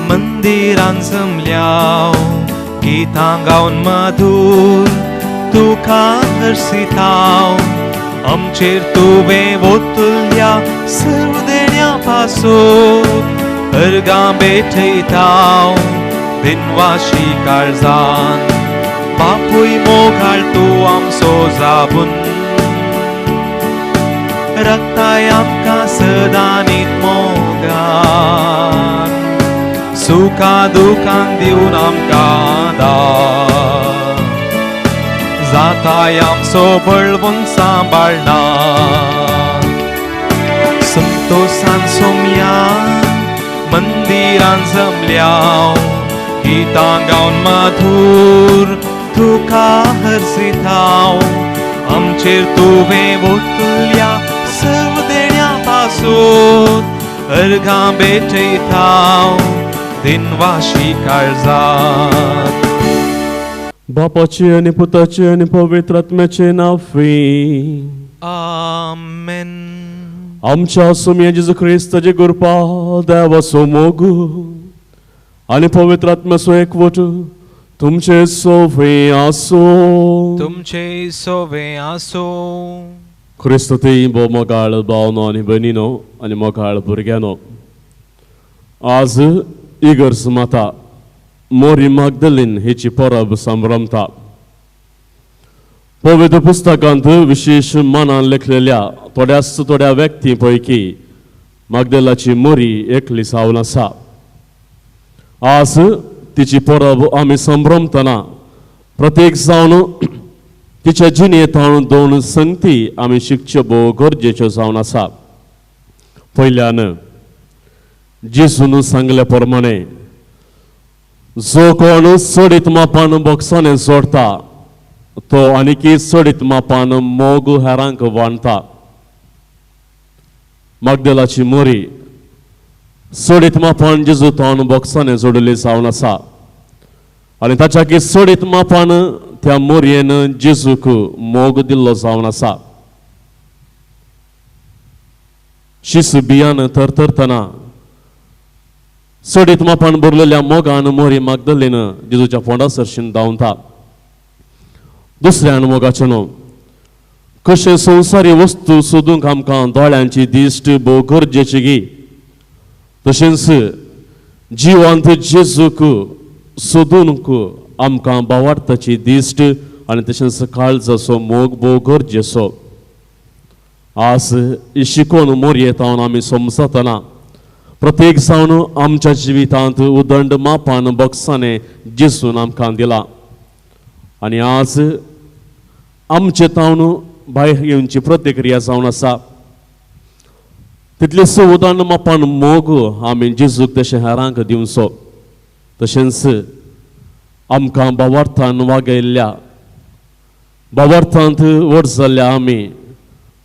मंदिरान जमल्याव गितां गावन मधूर तुका हर्सिताव आमचेर तुवें वोतुल्या सर्व देण्या पासून अर्गां भेटयताव दिनवाशी काळजान बापूय मोगाळ तूं आमचो जाबून रक्ताय आमकां सदांनीत मोगान सुखा दुखान दिवन आमकां आदार जाताय आमचो बळवून सांबाळना संतोसान सोमया मंदिरान जमल्याव गितां गावन मधूर तुका हर्सिताव आमचेर तुवें वोतुल्या सर्व देण्या पासून अर्घां भेटयताव दिनवाशी काळजात. बापाचे आनी पुताचे आनी पवित्र आत्म्याचे नांव. आमेन. आमच्या सोमया जेजू क्रिस्ताचे कृपा देवाचो मोग आनी पवित्र आत्म्याचो एकवट तुमचे सोवे आसो. तुमचे सोवे आसो. क्रिस्त ती भोव मोगाळ भावनो आनी भयणीनो आनी मोगाळ भुरग्यानो, आज इगर्ज माता मोरी मागदलीन हेची परब संभ्रमता. पवित्र पुस्तकांत विशेश मनान लेखलेल्या थोड्याच थोड्या व्यक्ती पैकी मागदेलाची मोरी एकली जावन आसा. आज तिची परब आमी संभ्रमतना प्रत्येक जावन तिच्या जिणेंत दोन संगती आमी शिकच्यो भोव गरजेच्यो जावन आसा. पयल्यान जेजून सांगले प्रमाणे जो कोण चडीत मापान बॉक्साने जोडटा तो आनीकी चडीत मापान मोग हेरांक वांटा. मागदेलाची मोरी चडीत मापान जेजू तोंड बॉक्साने जोडिल्ली जावन आसा आनी ताच्याकी चडीत मापान त्या मोरयेन जेजूक मोग दिल्लो जावन आसा. शिसू बियान थरथरतना चडीत मापान भरलेल्या मोगान मोरी मागदलीन जेजूच्या फोंडा सरशीन धांवता. दुसऱ्यान मोगाचें न्हू कशें संवसारी वस्तू सोदूंक आमकां दोळ्यांची दिश्ट भोव गरजेची गी, तशेंच जिवांत जेजूक सोदूंक आमकां बावार्थाची दिश्ट आनी तशेंच काळजाचो मोग भोव गरजेचो. आज शिकोवन मोरयेत आमी समजतना प्रत्येक जावन आमच्या जिवितांत उदंड मापान बॉक्साने जेजून आमकां दिला आनी आज आमचे तावन भायर येवची प्रतिक्रिया जावन आसा. तितलेच उदंड मापान मोग आमी जेजूक तशें हेरांक दिवचो. तशेंच आमकां बावार्थान वागयल्ल्या बावार्थांत व्हड जाल्ल्या आमी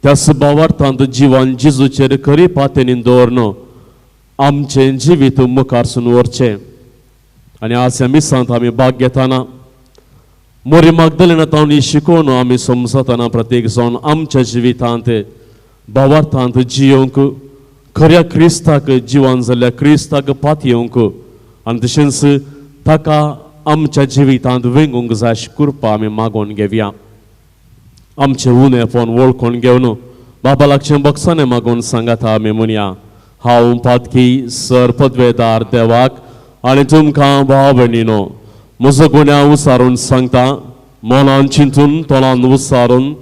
त्याच बावार्थांत जिवन जेजूचेर खरी पातेनी दवरन आमचें जिवीत मुखारसून व्हरचें. आनी आज ह्या मिसांत आमी भाग घेतना मोरी मागदलीना तावन ही शिकोवन आमी समजतना प्रत्येक जावन आमच्या जिवितांत बावार्थांत जियोवंक खऱ्या क्रिस्ताक जिवन जाल्ल्या क्रिस्ताक पातयेवंक आनी तशेंच ताका आमच्या जिवितांत वेंगूंक जाय अशी कृपा आमी मागोवन घेवया. आमचें उणेपण वळखून घेवन बाबा लागचें बक्षाने मागून सांगाता आमी म्हणया, हांव पातकी सर पदवेदार देवाक आनी तुमकां भाव भयणीनो म्हजो गुन्यांव उसारून सांगता. मनान चिंतून तोंडान उसारून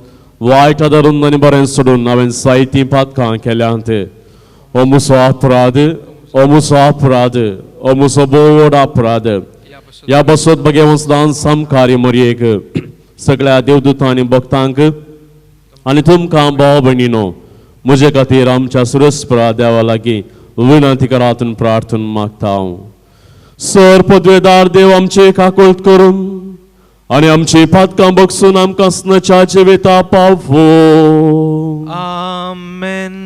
वायट आदारून आनी बरें सोडून हांवें जायतीं पातकां केल्यांत. हो म्हजो अपराध, हो म्हजो अपराध, हो म्हजो भोव व्हड अपराध. ह्या बसत बगे वचदान सामकारी मोरयेक सगळ्या देवदूतां आनी भक्तांक आनी तुमकां भाव भयणीनो म्हजे खातीर आमच्या सुरस्परा देवा लागीं विनंती करात प्रार्थना मागता हांव. सर पदवेदार देव आमचे काकुळट करून आनी आमची पातकां बगसून आमकां स्नच्या जिविता पावो. आमेन.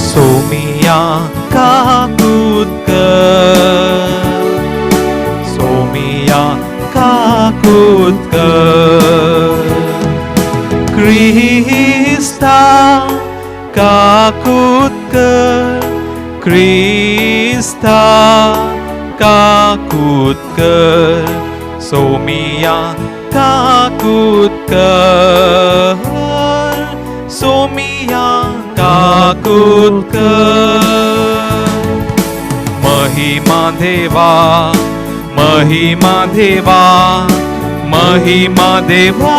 सोमिया काकूत कर, सोमिया सोमिया काकूत कर क्रिस्ता काकूत कर क्रिस्ता काकूत कर सोमिया काकूत कर सोमिया काकूत कर महिमा देवा महिमा देवा महिमा देवा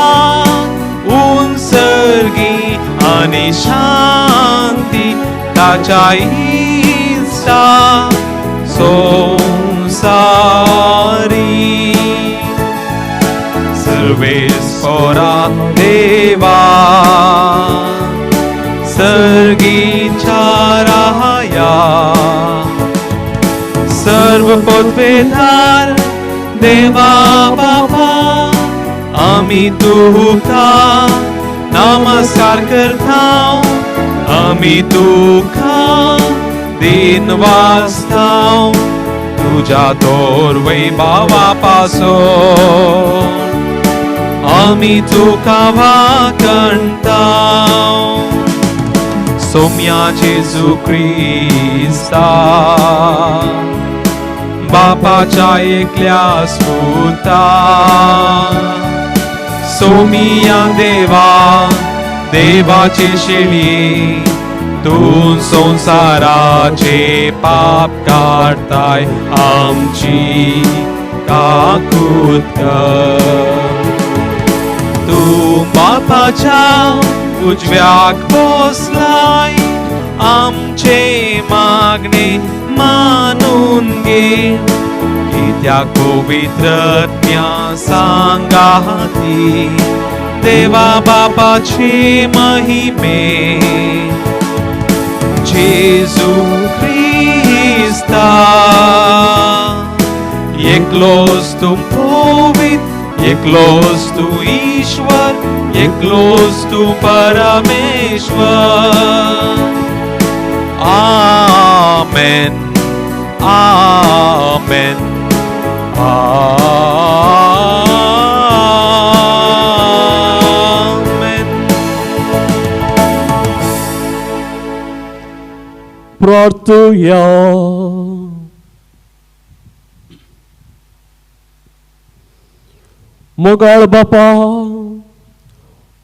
उंसर्गी आनी शांती ताच्या इस्ता संसारी सर्वेस्परा देवा सर्गीच्या राया सर्व पदवेधार देवा बाबा आमी तुका नमस्कार करता आमी तुका दिन वाजता तुझ्या तोर वैभावा पासून आमी तुका वाकणता सोम्या जेजू क्रिस्ता बापाच्या एकल्या स्फुता सोमिया देवा देवाचे शेळी तूं संसाराचे पाप काडताय आमची काकूत कर तूं बापाच्या उजव्याक बसलाय आमचे मागणे मानून घे कित्याक पवित्रज्ञा सांगाती देवा बापाचे महिमे जेजू क्रिस्ता एकलोच तूं पवित्र एकलोच तूं ईश्वर एकलोच तूं परमेश्वर आमेन आमेन आमेन. प्रार्थुया. मोगाळ बापा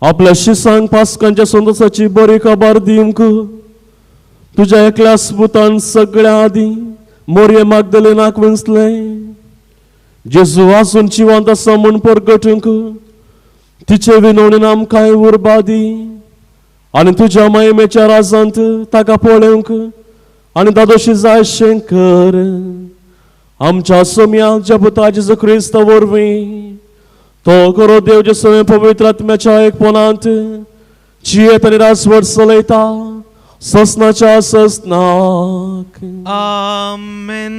आपल्या शिसांक पास्कांच्या संतोषाची बरी खबर दिवंक तुज्या एकल्या स्पुतान सगळ्या आदीं मोरये मागदलेनाक विंचलें जेजू आसून जिवंत आसा म्हूण परगटूंक तिचे विनवणीन आमकांय उर्बा दी आनी तुज्या महिमेच्या राजांत ताका पळोवंक आनी दादोशी जाय शें कर आमच्या सोम्या ज्या पुता जेजू क्रिस्ता वरवीं तो खरो देव जेसू पवित्र आत्म्याच्या एकपणांत जियेत आनी राजवट चलयता ससनाच्या ससनाक. आमेन.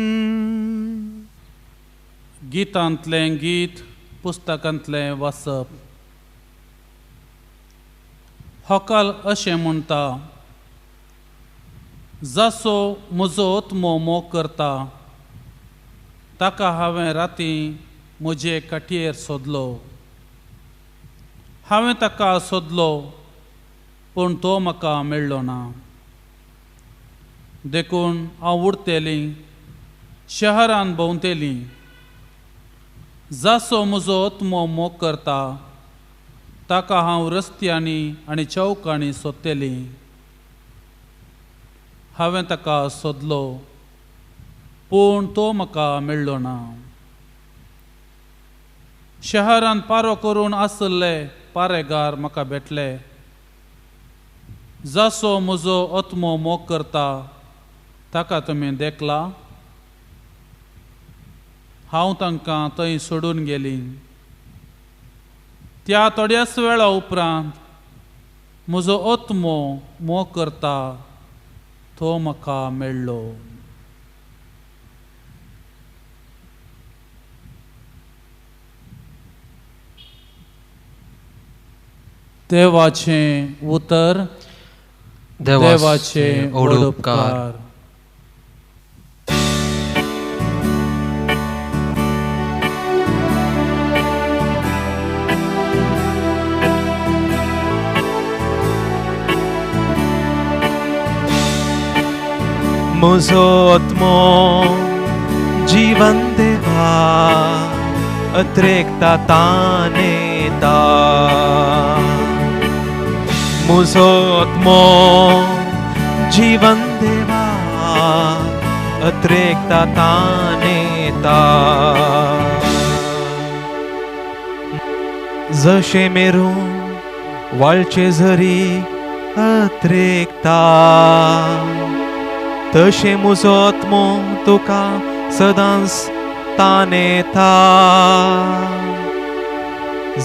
गितांतलें गीत पुस्तकांतलें वाचप. होकाल अशें म्हणटा जासो म्हजो आत्मो मोग करता ताका हांवें राती म्हजे काठयेर सोदलो हांवें ताका सोदलो पूण तो म्हाका मेळ्ळो ना देखून हांव उरतेली शहरान भोंवतेली जासो म्हजो आत्मो मोग करता ताका हांव रस्त्यांनी आनी चौकांनी सोदतेली हांवें ताका सोदलो पूण तो म्हाका मेळ्ळो ना शहरान पारो करून आशिल्ले पारेगार म्हाका भेटले जासो म्हजो आत्मो मोग करता ताका तुमी देखला हांव तांकां थंय सोडून गेली त्या थोड्याच वेळा उपरांत म्हजो आत्मो मोग करता तो म्हाका मेळ्ळो. देवाचें उतर देवाचें उपकार. म्हजो आत्मो जीवन देवा अत्रेकता तानेता म्हजो आत्मो जीवन देवा अत्रेकता तानेता जशें मेरू वाळचे झरी अत्रेकता तशें म्हजो आत्मो तुका सदांच तानेता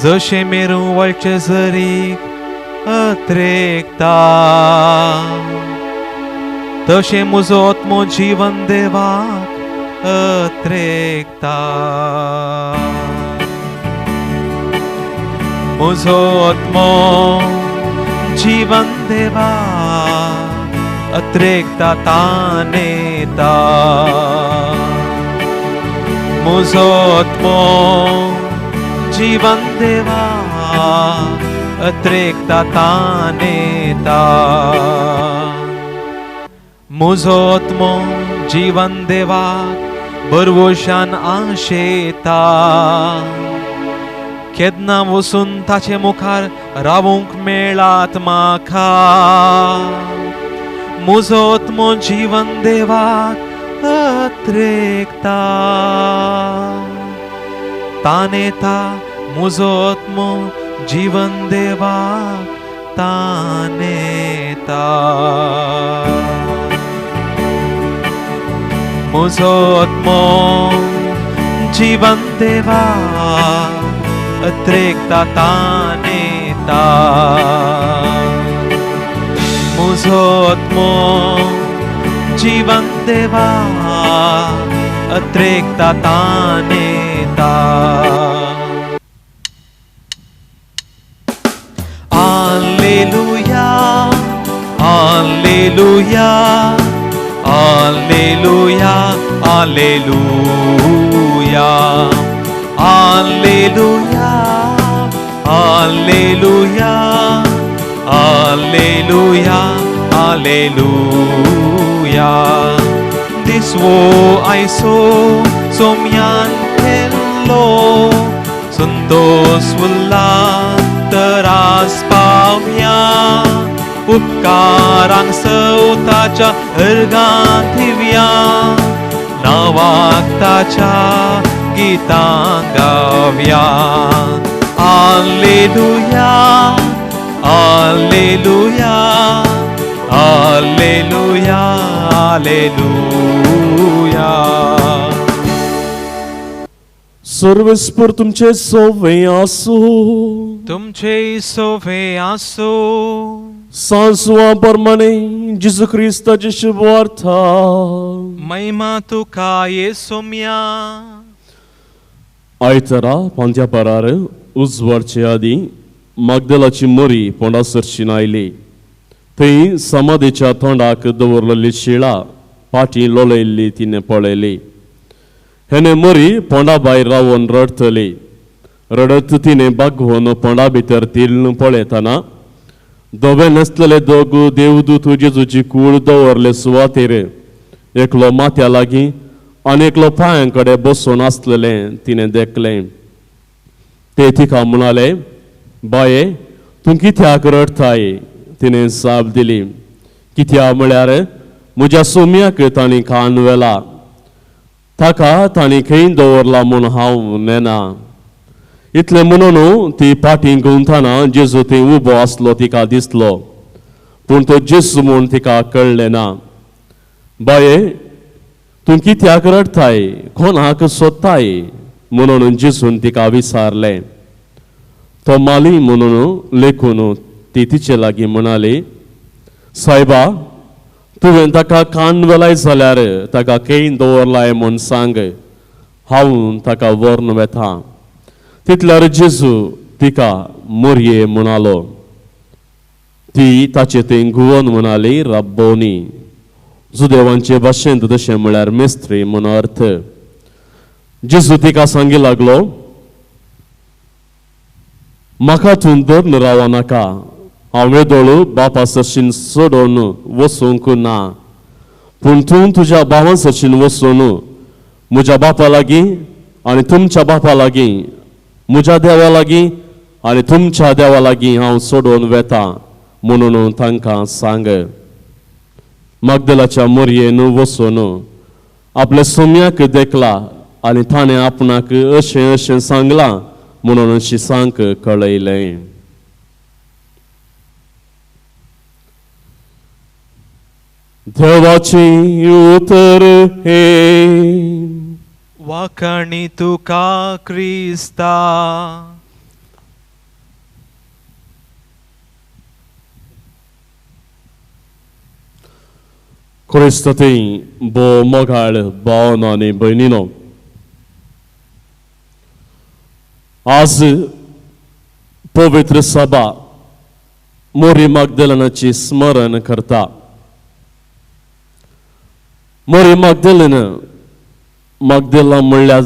जशें मेरू वळचे झरी अत्रेकता तशें म्हजो आत्मो जीवन देवाक अत्रेकता म्हजो आत्मो जीवन देवा अत्रेकता तानेता म्हजो आत्मो जीवन देवा अत्रेकता तानेता म्हजो आत्मो जीवन देवाक बरवशान आशेता केन्ना वचून ताचे मुखार रावूंक मेळात म्हाका म्हजो आत्मो जीवन देवाक अत्रेकता तानेता म्हजो आत्मो जीवन देवाक तानेता म्हजो आत्मो जीवन देवा अत्रेकता तानेता म्हजो आत्मो जीवन देवा अत्रेकता तानेता Alleluia, Alleluia, Alleluia, Alleluia, Alleluia, Alleluia, Alleluia, Alleluia. This woe I saw, somyan hello, Santosh उल्ला तरास पावया उपकारांक सवताच्या अर्गां थिव्या नांवाक ताच्या गितां गावया Alleluia, Alleluia, Alleluia, Alleluia. सर्वेस्पर तुमचे सोवे आसूं तुमचे सोवे आसूं सांसवा प्रमाणे जेजू क्रिस्ताची शुभवार्ता महिमा तुका येसोम्या आयतारा पांत्या पारार उजवाडचे आदीं मागदलाची मोरी पोंडा सरशीन आयली थंय समाधीच्या तोंडाक दवरलेली शिळा पाटी लोलयल्ली तिणें पळयली हेणे मोरी पोंडा भायर रावन रडटली रडत तिणें बागोवन पोंडा भितर तिल्ल पळयतना धवे न्हेसलेले दोग देवदूत जेजूची कूड दवरले सुवातेर एकलो माथ्या लागीं आनी एकलो पांयां कडेन बसून आसलेलें तिणें देखलें ते तिका म्हणाले बाये तूं कित्याक रडटाय तिणें जाप दिली कित्याक म्हळ्यार म्हज्या सोम्याक तांणी कान व्हेला ताका तांणी खंय दवरला म्हूण हांव नेना इतलें म्हणून ती पाटी गुंथतना जेजू थंय उबो आसलो तिका दिसलो पूण तो जेजू म्हूण तिका कळ्ळें ना बाये तूं कित्याक रडटाय कोणाक सोदताय म्हणून जेजून तिका विचारलें तो माली म्हणून लेखून ती तिचे लागीं म्हणाली सायबा तुवें ताका कान वेलाय जाल्यार ताका खंय दवरलाय म्हूण सांग हांव ताका व्हरून वेता तितल्यार जेजू तिका मोरये म्हणालो ती ताचे थंय घुंवन म्हणाली रब्बोनी जुदेवांचे भाशेंत तशें म्हळ्यार मिस्त्री म्हूण अर्थ जेजू तिका सांगी लागलो म्हाका तूं धरून राव नाका हांव वेदोळ बापा सरशीन सोडून वचूंक ना पूण तूं तुज्या भावां सशीन वचून म्हज्या बापा लागीं आनी तुमच्या बापा लागीं, म्हज्या देवा लागीं आनी तुमच्या देवा लागीं हांव सोडून वेता म्हणून तांकां सांग. मागदलाच्या मोरयेन वचून आपल्या सोम्याक देखला आनी ताणें आपणाक अशें अशें सांगलां म्हणून शिसांक कळयलें. देवाचें उतर हें. वाखाणी तुका क्रिस्ता. क्रिस्त थंय भोव मोगाळ भावन आनी भयणीनो, आज पवित्र सभा मोरी मागदलनाची स्मरण करता. मोरी मागदलन मागदेला म्हणल्यार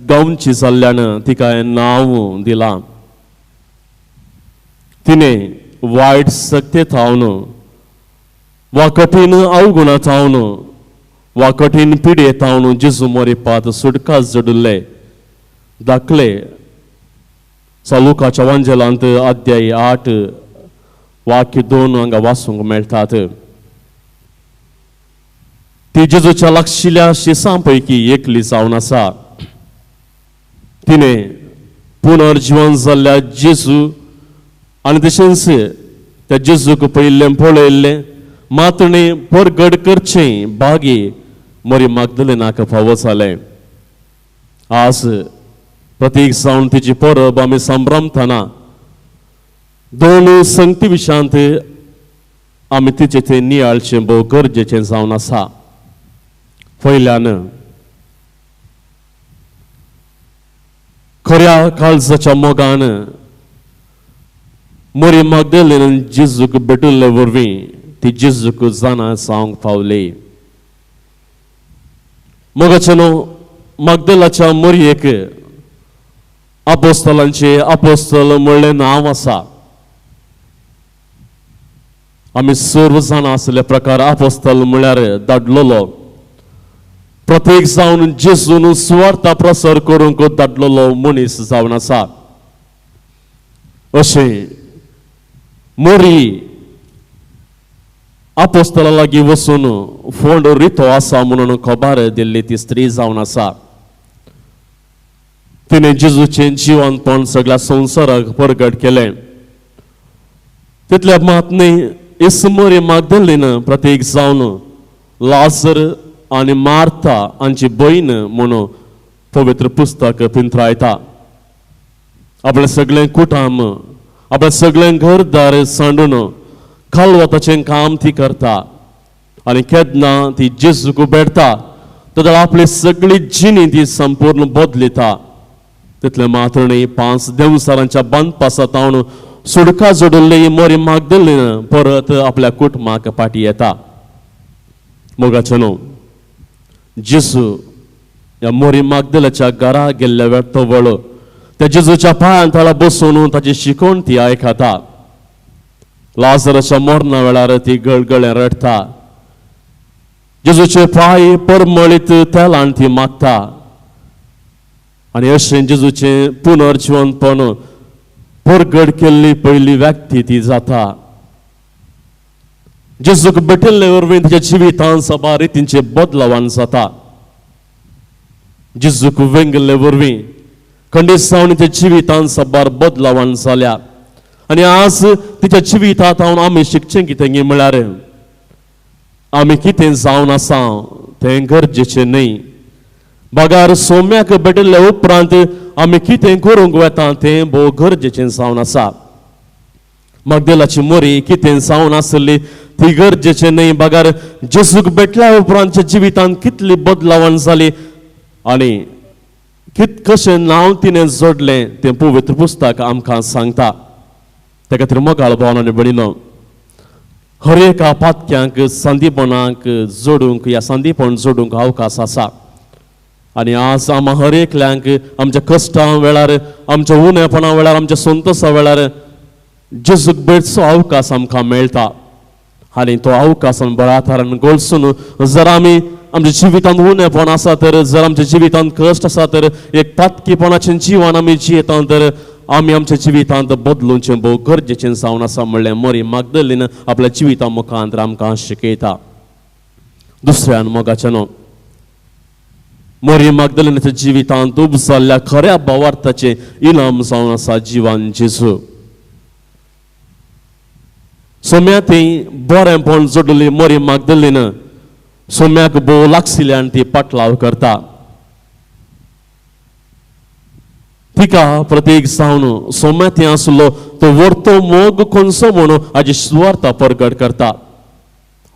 गांवची जाल्ल्यान तिका हें नांव दिलां. तिणें वायट सक्ते थावन वा कठीण अवगुणा थावन वा कठीण पिडये थावन जेजू मोरी पात सुटका जोडिल्ले दाखले सालुकाच्या वांजेलांत अध्याय 8 वाक्य 2 हांगा वाचूंक मेळटात. ती जेजूच्या लागशिल्ल्या शिसां पैकी एकली जावन आसा. तिणें पुनर्जिवन जाल्ल्या जेजू आनी तशेंच त्या जेजूक पळयल्लें पळयल्लें मातणे परगड करचें बागी मोरी मागदलेनाक फावो जालें. आज प्रतीक जावन तिची परब आमी संभ्रमतना दोन संगती विशांत आमी तिचें तें नियाळचें भोव गरजेचें जावन आसा. पयल्यान खऱ्या काळजाच्या मोगान मोरी मागदलेन जेजूक भेटिल्ले वरवीं ती जेजूक जाणा जावंक पावली. मोगाचे न्हू मागदलाच्या मोरयेक आपोस्तलांचे आपोस्तल म्हणलें नांव आसा. आमी सर्व जाणां आसले प्रकार आपोस्तल म्हळ्यार धाडलेलो, प्रत्येक जावन जेजून सुवार्ता प्रसार करूंक धाडलेलो मनीस जावन आसा. अशें मोरी आपोस्तला लागीं वचून फोंड रितो आसा म्हणून खबर दिल्ली ती स्त्री जावन आसा. तिणें जेजूचें जिवनपण सगळ्या संवसाराक परगट केलें. तितल्या मात न्हय, इसमोरी मागदलीन प्रत्येक जावन लाजर आनी मार्था हांची भयण म्हणून पवित्र पुस्तक पिंत्रायता. आपलें सगळें कुटाम, आपलें सगळें घरदार सांडून खालवताचें काम ती करता आनी केन्ना ती जेजूक भेटता तेन्ना आपली सगळी जिणी ती संपूर्ण बदलिता. तितलें मात्र न्हय, 5 देवसारांच्या बांदपासांत सुडका जोडिल्ली मोरी मागदलीन परत आपल्या कुटुंबाक फाटी येता. मोगाचें न्हू जेजू ह्या मोरी मागदलाच्या घरा गेल्ल्या वेळ तो वळो त्या जेजूच्या पांयां तळा बसून ताची शिकवण ती आयकता. लाजराच्या मरणा वेळार ती गळगळे रडटा. जेजूचे पांय परमळीत तेलान ती मागता आनी अशें जेजूचें पुनर्जिवनपण परगड केल्ली पयली व्यक्ती ती जाता. जेजूक भेटिल्ले वरवीं तिच्या जिवितांत साबार रितींचे बदलावान जाता. जेजूक वेंगल्ले वरवीं खंडीत जावन तिच्या जिवितांत साबार बदलावान जाल्या. आनी आज तिच्या जिवितांत हांव आमी शिकचें कितें म्हळ्यार आमी कितें जावन आसा तें गरजेचें न्हय, बगार सोम्याक भेटिल्ले उपरांत आमी कितें करूंक वेता तें भोव गरजेचें जावन आसा. मागदेलाची मोरी कितें जावन आसली ती गरजेचें न्हय, बगार जेजूक भेटल्या उपरांतच्या जिवितांत कितली बदलावण जाली आनी कशें नांव तिणें जोडलें तें पवित्र पुस्तक आमकां सांगता. त्या खातीर मोगाळ भावन आनी भयणीनो, हर एका पातक्यांक संदीपणाक जोडूंक ह्या संदीपण जोडूंक अवकाश आसा. आनी आज आमा हर एकल्यांक आमच्या कश्टां वेळार, आमच्या उणेपणा वेळार, आमच्या संतोशा वेळार जेजूक भेटचो अवकाश आमकां मेळटा. आनी तो अवकाशान बळाधारान गळसून जर आमी आमच्या जिवितांत उणेपण आसा तर, जर आमच्या जिवितांत कश्ट आसा तर, एक पातकीपणाचें जिवन आमी जियेता तर आमी आमच्या जिवितांत बदलुचें भोव गरजेचें जावन आसा म्हणलें मरी मागदलीन आपल्या जिविता मुखांत आमकां शिकयता. दुसऱ्यान मोगाचें न्हू, मरी मागदलीनाच्या जिवितांत उब जाल्ल्या खऱ्या भावार्थाचें इनाम जावन आसा जिवान जेजू. सोम्या ती बरेंपण जोडली मरी मागदलीन सोम्याक भोव लागशिल्ल्यान ती पाटलाव करता. तिका प्रतीक जावन सोम्या थंय आसलो तो व्हरतो मोग कोनसो म्हणून हाजी सुवार्ता परगट करता.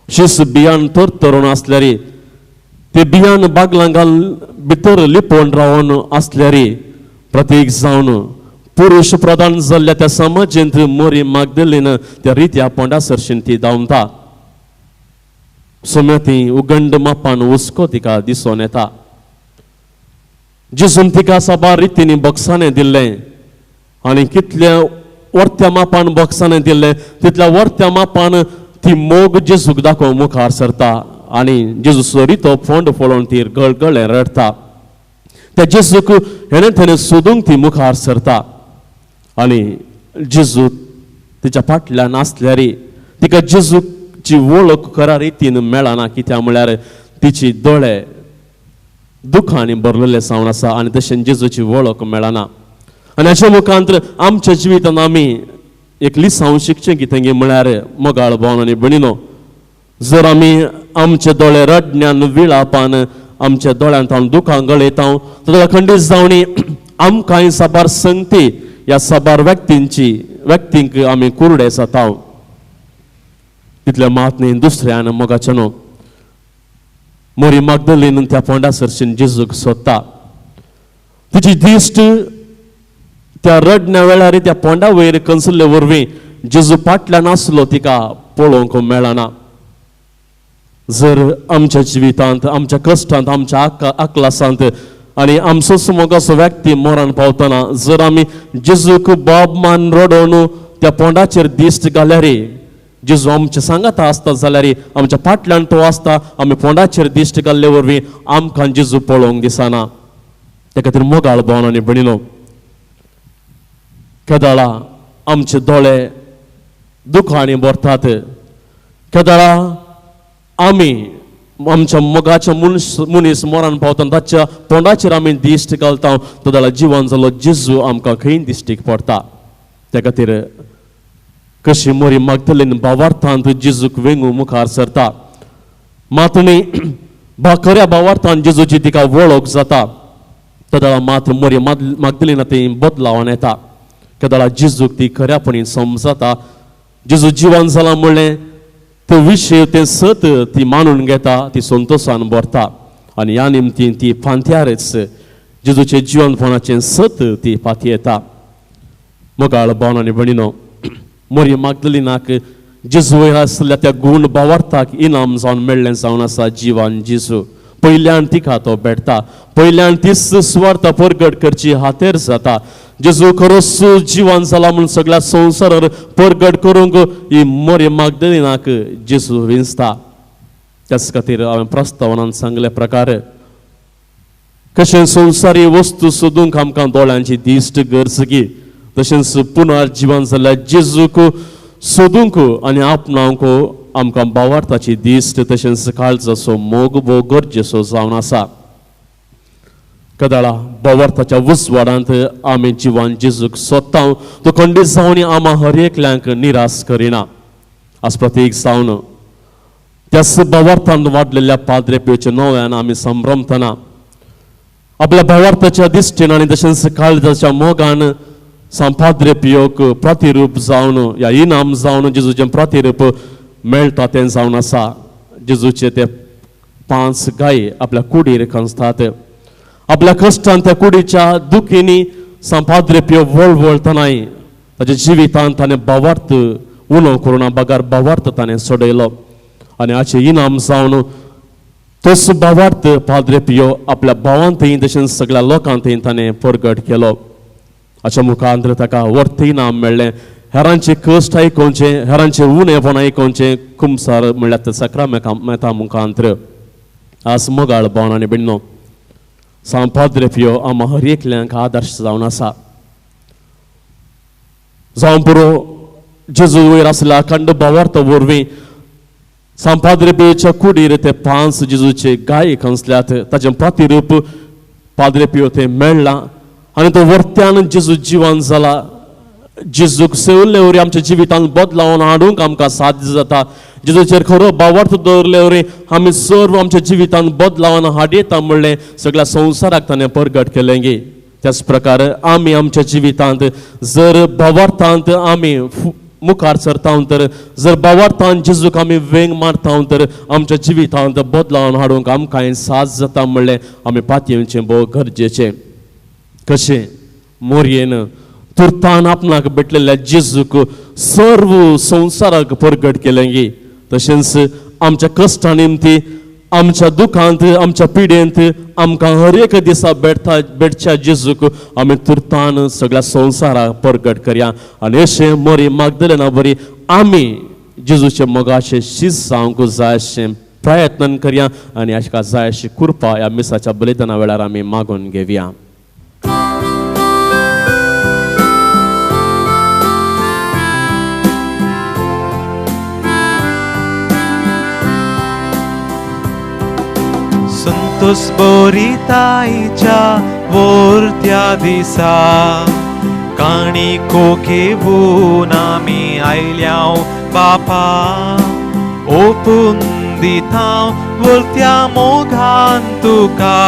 शीस बियान तर तरुण आसल्यार ते बियान बागलां घाल भितर लिपोवन रावन आसल्यार प्रतीक जावन पुरुश प्रधान जाल्ल्या त्या समाजेंत मरी मागदलीन त्या रित्या पोंडा सरशीन ती धांवता. सोम्या ती उगंड मापान हुस्को तिका दिसून येता. जेजून तिका साबार रितींनी बक्षाणें दिल्लें आनी कितल्या वर्त्या मापान बक्षाणें दिल्लें तितल्या वर्त्या मापान ती मोग जेजूक दाखोवंक मुखार सरता आनी जेजूचो रितो फोंड पळोवन ती गळगळे रडटा. त्या जेजूक हेणें तेणें सोदूंक ती मुखार सरता आनी जेजू तिच्या फाटल्यान आसल्यार तिका जेजूची वळख खऱ्या रितीन मेळना, कित्याक म्हळ्यार तिची दोळे दुखांनी भरलेले जावन आसा आनी तशें जेजूची वळख मेळना. आनी हाच्या मुखांत आमच्या जिवितांत आमी एक लिसांव शिकचें कितें म्हळ्यार मोगाळ भावन आनी भयणीनो, जर आमी आमचे दोळे रडण्यान विळापान आमच्या दोळ्यांत हांव दुखां गळयता तर खंडीत जावणी आमकांय साबार संगती ह्या साबार व्यक्तींची व्यक्तींक आमी कुरडे जाता. तितले मात न्ही दुसऱ्यान मोगाचें न्हू, मरी मागदलीन त्या फोंडा सरशीन जेजूक सोदता. तिची दिश्ट त्या रडण्या वेळार त्या पोंडा वयर कंसले वरवीं जेजू फाटल्यान आसलो तिका पळोवंक मेळना. जर आमच्या जिवितांत आमच्या कश्टांत आमच्या आकलासांत आनी आमचोच मोगाचो व्यक्ती मरण पावतना जर आमी जेजूक बाब मान रडोवन त्या पोंडाचेर दिश्ट घाल्यार जेजू आमच्या सांगाता आसता जाल्यार आमच्या फाटल्यान तो आसता, आमी पोंडाचेर दिश्ट घाल्ले वरवीं आमकां जेजू पळोवंक दिसना. त्या खातीर मोगाळ भावन आनी भयणीनो, केदळा आमचे दोळे दुखांनी भरतात, केदळा आमी आमच्या मोगाच्या मनीस मनीस मरण पावता ताच्या तोंडाचेर आमी दिश्ट घालता तो जाल्यार जिवन जालो जेजू आमकां खंय दिश्टीक पडटा. त्या खातीर कशी मोरी मागतलीन भावार्थांत जेजूक वेंगू मुखार सरता. मात न्ही खऱ्या भावार्थान जेजूची तिका वळख जाता तेदळा मात मोरी मागतलीन ती बदलावन येता. केदळा जेजूक ती खऱ्यापणी समजता, जेजू जिवन जाला म्हणलें तो विशय तें सत ती मानून घेता, ती संतोशान भरता आनी ह्या निमतीन ती फांत्यारच जेजूचें जिवनपणाचें सत ती पातयेता. मोगाळ भावन आनी भयणीनो, मोरी मागदलीनाक जेजू वयर आसल्या त्या गूण भावार्थाक इनाम जावन मेळ्ळें जावन आसा जिवान जेजू. पयल्यान तिका तो भेटता, पयल्यान तीच सुवार्थ परगट करची हातेर जाता. जेजू खरोच जिवन जाला म्हूण सगळ्या संवसारार परगट करूंक ही मोरी मागदलीनाक जेजू विंचता. त्याच खातीर हांवें प्रस्तावनान सांगले प्रकार कशें संवसारी वस्तू सोदूंक आमकां दोळ्यांची दिश्ट गरज की तशेंच पुनर्जिवन जाल्यार जेजूक सोदूंक आनी आपणावंक आमकां भावार्थाची दिश्ट तशेंच काळजाचो मोग भोव गरजेचो जावन आसा. कदाळा भावार्थाच्या उजवाडांत आमी जिवान जेजूक सोदता तो खंडीत जावन आमा हर एकल्यांक निराश करिना. आज प्रतीक जावन त्याच भावार्थान वाडलेल्या पाद्रे पियोच्या नव्यान आमी संभ्रमतना आपल्या भावार्थाच्या दिश्टीन आनी तशेंच काळजाच्या मोगान सांपाद्रे पियोक प्रतिरूप जावन या इनाम जावन जेजूचें प्रतिरूप मेळटा तें जावन आसा. जेजूचे ते 5 गाय आपल्या कुडीर खंचतात. आपल्या कश्टान त्या कुडीच्या दुखींनी सांपाद्रे पियो वळवळतनाय ताच्या जिवितांत ताणें भावार्थ उलो करुना बगर भावार्थ ताणें सोडयलो आनी हाचें इनाम जावन तोच भावार्थ पाद्रे पियो आपल्या भावांतय तशेंच सगळ्या लोकांतय ताणें परगट केलो. हाच्या मुखांत ताका वर्थ इनाम मेळ्ळें. हेरांचे कश्ट आयकोवचें, हेरांचें उणेपण आयकोवचें कुमसार म्हणल्यार साक्रामेंता मुखांत्र. आज मोगाळ भोवन आनी भयणीनो, सांव पाद्रे पियो आमकां हर एकल्यांक आदर्श जावन आसा. जावं पुरो जेजू वयर आसल्या अखंड भावार्थ वरवीं सांव पाद्रे पियोच्या कुडीर ते 5 जेजूचे गाय खंसल्यात, ताचें प्रतिरूप पाद्रे पियो थंय मेळ्ळां आनी तो वर्त्यान जेजू जिवन जाला. जेजूक सेवल्ले वरी आमच्या जिवितांत बदलावन हाडूंक आमकां साध्य जाता. जेजूचेर खरो भावार्थ दवरले वरी आमी सर्व आमच्या जिवितांत बदलावन हाडयता म्हणलें सगळ्या संवसाराक ताणें परगट केलें गी. त्याच प्रकार आमी आमच्या जिवितांत जर भावार्थांत आमी मुखार सरता तर, जर भावार्थान जेजूक आमी वेंग मारता तर आमच्या जिवितांत बदलावन हाडूंक आमकां साथ जाता म्हणलें आमी पातयेवचें भोव गरजेचें. कशें मोरयेन तुर्तान आपणाक भेटलेल्या जेजूक सर्व संवसाराक परगट केलें गी, तशेंच आमच्या कश्टा निमती, आमच्या दुखांत, आमच्या पिडेंत आमकां हर एक दिसा भेटच्या जेजूक आमी तुर्तान सगळ्या संवसाराक परगट करया. आनी अशें मोरी मागदलेना बरी आमी जेजूचे मोगाचे शीस जावंक जाय अशें प्रयत्न करया आनी हाका जाय अशी कृपा ह्या मिसाच्या बलिदाना वेळार आमी मागून घेवया. संतोष बोरी ताईच्या वोरत्या दिसा काणी कोकेवून आमी आयल्याव बापा, ओपून दिता वोरत्या मोगान तुका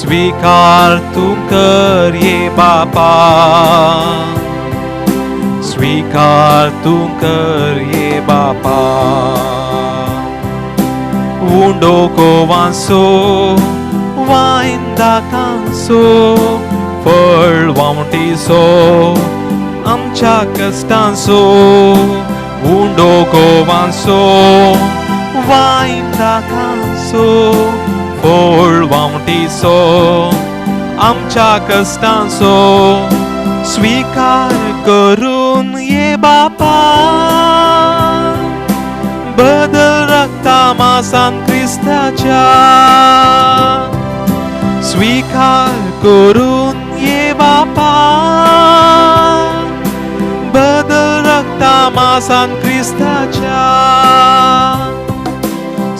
स्वीकार तूं कर ये बापा, स्वीकार तूं कर ये बापा. उंडो गोवांसो वायन दाकांसो फळ वामटीसो आमच्या कश्टांसो, उंडो गोवांसो वायन दाकांसो फळ वामटीसो आमच्या कश्टांसो स्वीकार करून ये बापा, बदल रक्ता मासान क्रिस्ताच्या स्वीकार करून ये बापा, बदल रक्ता मासान क्रिस्ताच्या.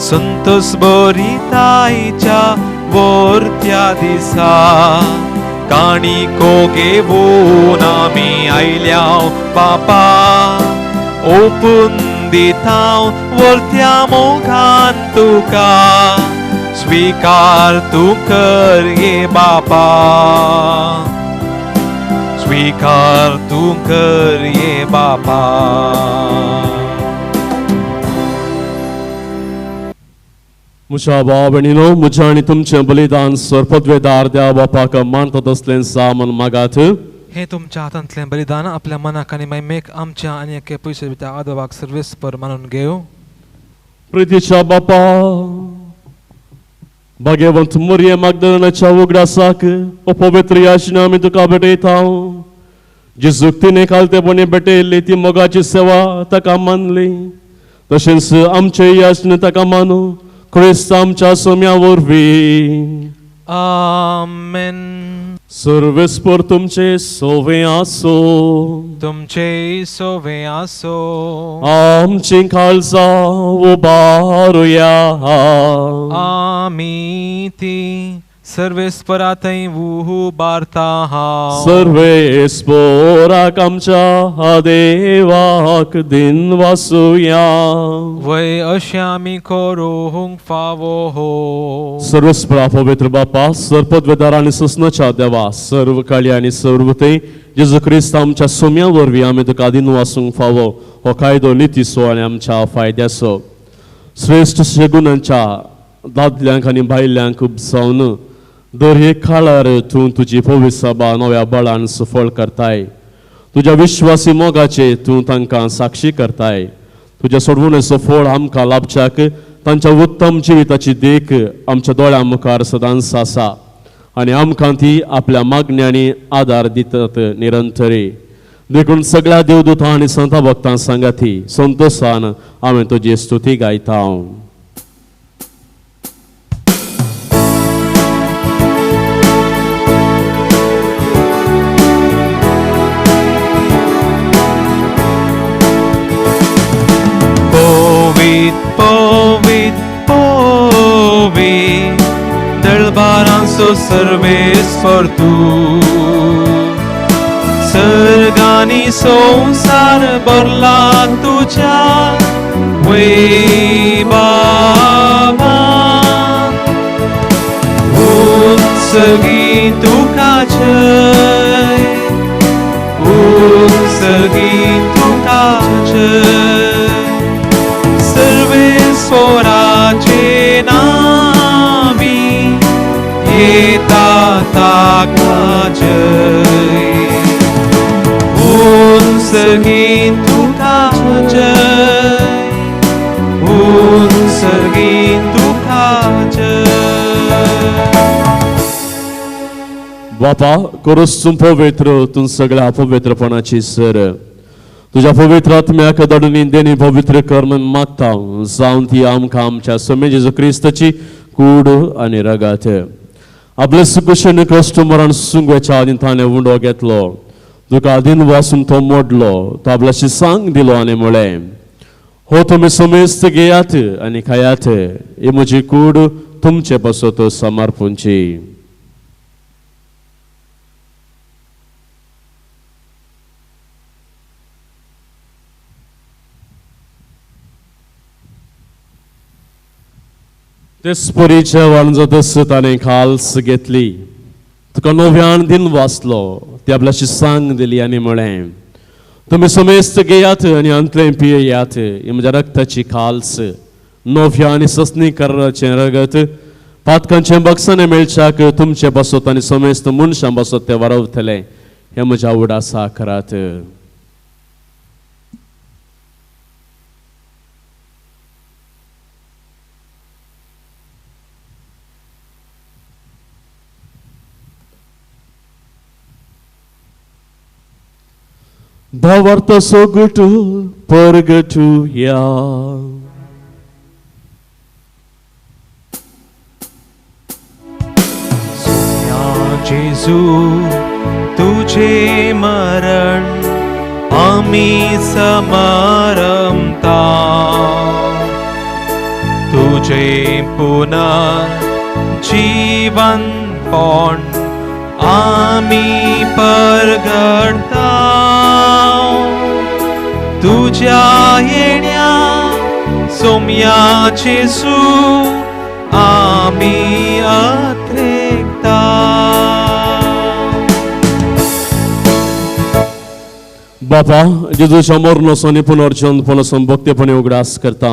संतोष बोरी ताईच्या वोरत्या दिसा काणी कोगेवून आमी आयल्याव बापा, ओपून दिता वोरत्या मोगान तुका स्वीकार तूं कर ये बापा, स्वीकार तूं कर ये बापा. म्हज्या भाव भयणीनो, म्हजें आनी तुमचें बलिदान सरपदवेदार देवा बापाक मानतात असलें सामन मागात. हे तुमच्या हातांतलें बलिदान आपल्या मनाक आनी महिमेक आमच्या आनी एके पयशे भितर आदोबाक सर्वेस्पर मानून घेवं. प्रितीच्या बापा, भाग्यवंत मोरये मागदलनाच्या उगडासाक ओ पवित्र याचना आमी तुका भेटयता. जेजूक तिणें खालतेपणी भेटयल्ली ती मोगाची सेवा ताका मानली, तशेंच आमचे याचना ताका मानू क्रिस्त आमच्या सोम्या वरवीं. आमेन. सर्वेस्पर तुमचे सोवे आसो, तुमचे सोवे आसो. आमची काळजां उबारुया. आमी ती सर्वेस्परा थंय उबारता. सर्वेस्पराक आमच्या देवाक दिन वासुया. वय अशें आमी करूंक फावो हो. सर्वेस्परा पवित्र बापा, सर्पदवेदार आनी सुसनाच्या देवा, सर्व काळी आनी सर्व थंय जेजू क्रिस्त आमच्या सोम्या वरवीं आमी तुका दिन वासूंक फावो हो कायदो नितीचो आनी आमच्या फायद्याचो. श्रेश्ठ शेगुणांच्या दादल्यांक आनी बायल्यांक उपजावन दर एक काळार तूं तुजी पवित्र सभा नव्या बळान सफळ करताय. तुज्या विश्वासी मोगाचे तूं तांकां साक्षी करताय. तुज्या सोडवणेचो फळ आमकां लाभच्याक तांच्या उत्तम जिविताची देख आमच्या दोळ्यां मुखार सदांच आसा आनी आमकां ती आपल्या मागण्यांनी आदार दितात निरंतरी. देखून सगळ्या देवदूतां आनी संता भक्तां सांगाती संतोशान आमी तुजी स्तुती गायता. पवित दळबारांचो सर्वेस्पर तूं, सर्गांनी संवसार भरला तुज्या वैभवान. उत्सर्गी तुका जय, उत्सर्गी तुका जय, सर्वेस्पराचे नामी येता ताका जय. उत्सर्गी तुका जय, उत्सर्गी तुका जय. बापा करूस तूं पवित्र, तूं सगळ्या पवित्रपणाची सर. तुज्या पवित्र आत्म्याक धाडून देणी पवित्र कर म्हूण मागता, जावन ती आमकां आमच्या स्वामी जेजू क्रिस्ताची कूड आनी रगात. आपले सुकुशन कश्ट मरण सुंगवेच्या आदीन ताणें उंडो घेतलो, तुका आदीन वासून तो मोडलो, तो आपल्याशी सांग दिलो आनी म्हळें, हो तुमी समेस्त घेयात आनी खायात, ही म्हजी कूड तुमचे पासत समर्पूंची. तेच परी जेवण जातच ताणें खाल्स घेतली, तुका नव्यान दिन वाचलो, ती आपल्याशी सांग दिली आनी म्हळें, तुमी समेस्त घेयात आनी अंतलें पियेयात, ही म्हज्या रक्ताची खाल्स, नव्या आनी ससनी कराचें रगत, पातकांचें बक्षाणें मेळच्याक तुमचे पासत आनी समेस्त मनशां पासत तें वारवतलें, हें म्हज्या उडासा करात. भावार्थ सोगटू परगटूया. सोम्या जेजू तुझे मरण आमी समारंभता, तुझे पुनः जीवन पण आमी परगटता, तुझ्या येण्या सोम्या जेजू आमी अत्रेकता. बापा जेजूच्या मरणाचो आनी पुनर्जन्मपणाचो भक्तीपणे उगडास करता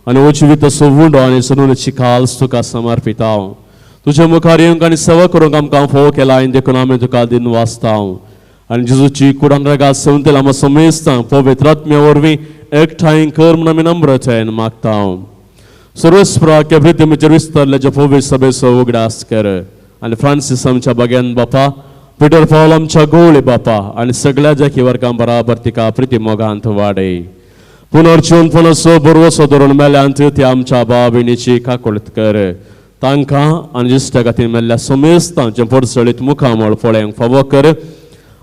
आनी उजवीत असो उंडो आनी सनुची खाल्स तुका समर्पिता. तुज्या मुखार येवंक आनी सेवा करूंक आमकां फोव केला आनी देखून आमी तुका दिन वाचता आनी जेजूची कुडान रगात सेवंतेल आमकां समेस्तां पवित्र आत्म्या वरवीं एकठांय कर म्हूण आमी नम्रतायेन मागता. सर्वस्प्रा केब्रितमेचेर विस्तारल्या ज्या पवित्र सभेचो उगडास कर आनी फ्रांसीस आमच्या बाग्यान बापा, पिटर पावल आमच्या गोवळे बापा आनी सगळ्या जाकी वर्गां बराबर तिका प्रिती मोगांत वाडय. पुनर्जीवनपणाचो बरवसो धरून मेल्यांत ती आमच्या बाबिणीची काकुळत कर, तांकां आनी जिश्टा खातीर मेल्ल्या समेस्तांचें परसळीत मुखामळ पळोवंक फावो कर.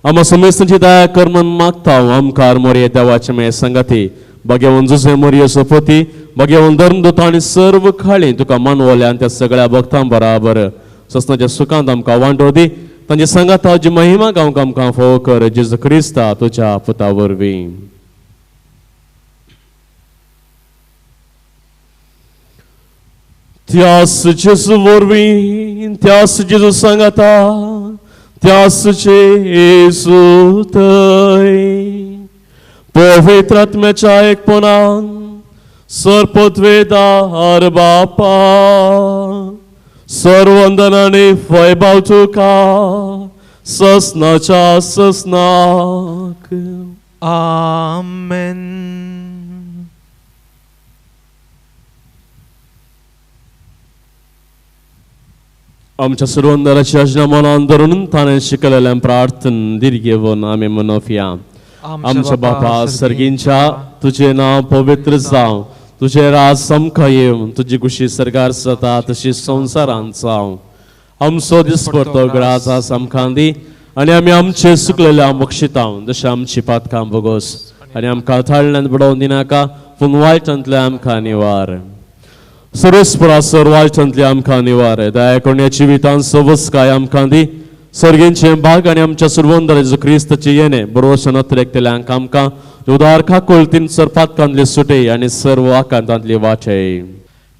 आमकां समेस्तांची दया कर म्हूण मागता. आमकार मोरये देवाचे मे संगाती भगेवन जुजे मोरये सोपती भगेवन धर्मदूत आनी सर्व खाळी तुका मानवल्या आनी त्या सगळ्या भक्तां बराबर ससनाच्या सुखांत आमकां वांटो दी. तांचे सांगाता जी महिमा गावंक आमकां फावो कर, जेजू क्रिस्ता तुज्या पुता वरवीं. त्यास जेजू वरवीं, त्यास जेजू सांगाता, त्यास जेजू थंय पवित्र आत्म्याच्या एकपणान सर्पत्वेदार बापा सर्वंदनाने वैभव तुका ससनाच्या ससनाक. आमेन. आमच्या सर्वंदराची आज्ञा मनान धरून ताणें शिकलेलें प्रार्थन दीर्घ घेवन आमी मनोवया. आमच्या बापा सर्गींच्या तुझे नांव पवित्र जावं, तुझे राज आमकां येवं, तुजी कुशी सरकार जाता तशी संवसारांत जावं. आमचो दिसपडतो ग्रास आस आमकां दी आनी आमी आमचे सुकलेल्या बक्षिता जशें आमची पातकां भोगोस आनी आमकां थाळ्यान बुडोवन दिनाका पूण वायटांतले आमकां निवार. सर्वेस्परा सर वायटांतले आमकां निवार. दया कोण्या जिवितान सवस्काय आमकां दी. सर्गेंचे भाग आनी आमच्या सुरवंदर जेजू क्रिस्ताचे येणे बरोवशन अतिरेकतल्यांक आमकां उदार काकुळतीन सर पातकांतले सुटे आनी सर्व आकांतांतले वाचय.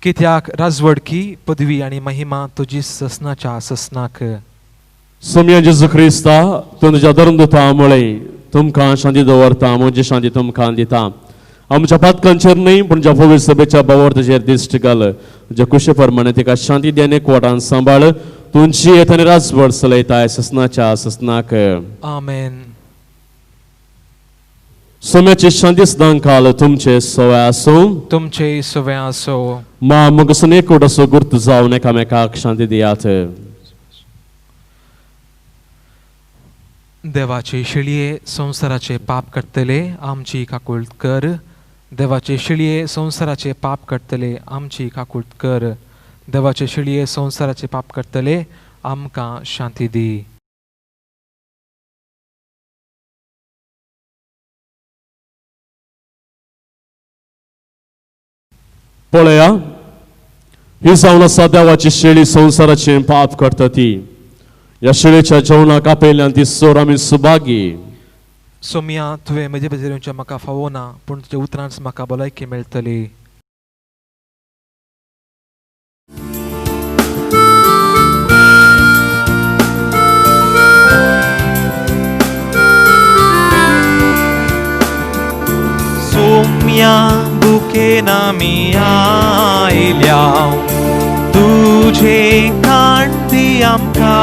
कित्याक राजवडकी पदवी आनी महिमा तुजी ससनाच्या ससनाक. सोम्या जेजू क्रिस्ता तूं तुज्या धर्मदूता मुळे तुमकां शांती दवरता, म्हजी शांती तुमकां दिता. आमच्या पातकांचेर न्हय पूण ज्या पवित्र सभेच्या बावर्तचेर दिश्ट घाल. तुज्या कुशे प्रमाणे तिका शांती दी आनी एकवटान सांबाळ. तुमची येत आनी राजवट चलयताय ससनाच्या ससनाक. आमेन. सोम्याची शांती सदां काल तुमचे सवय आसूं. तुमचे सवय आसो. मा मगसून एकवट असो गुर्त जावन एकामेकाक शांती दियात. देवाचे शिळये संवसाराचे पाप काडटले आमची काकुळट कर. देवाचे शिळये संवसाराचे पाप काडटले आमची काकुळट कर. देवाचे शिळये संवसाराचे पाप काडटले आमकां शांती दी. पळया ही जावन आसा देवाची शेळी संवसाराचें पाप करता ती. ह्या शेळीच्या जेवणाक आपयल्यान ती सोर आमी सुभागी. सोमिया तुवें म्हजे भितर येवचें म्हाका फावना पूण तुज्या उतरांच म्हाका भलायकी मेळटली. सोम्या बुकेन आमी आयल्या तुझे कांती आमकां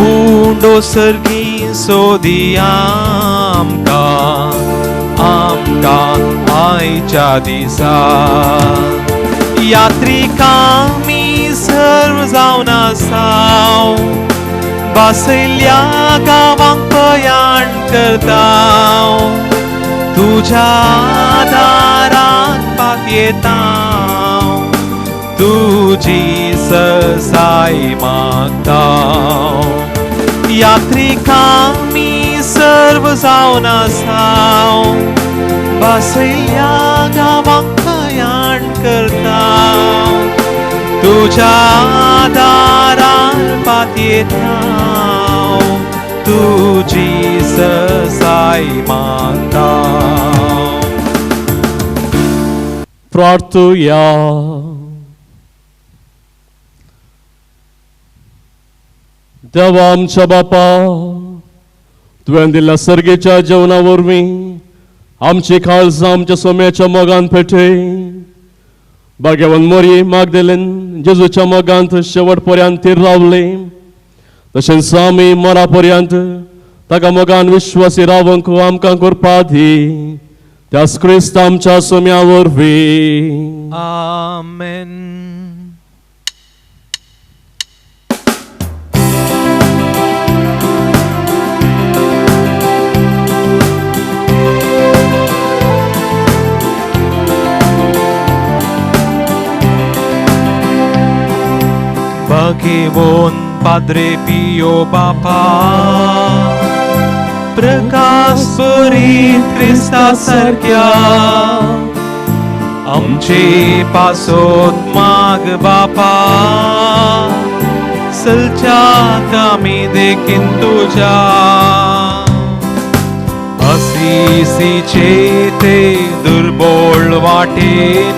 उंडो सर्गी सोदी आमकां आमकां आयच्या दिसा. यात्रिकां आमी सर्व जावन आसाव बासयल्या गांवांक प्रयाण करताव तुज्या दाराक पातयेताव तुजी ससाय मागताव. यात्रिकां आमी सर्व जावन आसाव बासयल्या गांवांक प्रयाण करताव तुज्या दारार पातयेताव तुजी ससाय मागताव. प्रार्थुया. देवा आमच्या बापा तुवें दिल्ल्या सर्गेच्या जेवणा वरवीं आमची काळजां आमच्या सोम्याच्या मोगान पेटय. भाग्यवान मोरी मागदेलेन जेजूच्या मोगांत शेवट पर्यंत तीर रावले तशेंच आमी मरा पर्यंत ताका मोगान विश्वासी रावंक आमकां करपा दी. त्याच क्रिस्त आमच्या सोम्या वरवीं. आमेन. भगेवोन पाद्रे पियो बापा प्रकाश बरीत क्रिस्ता सारक्या आमचे पासोत माग बापा सलच्याक आमी देखीन तुज्या. असिसीचे ते दुर्बोळ वाटेन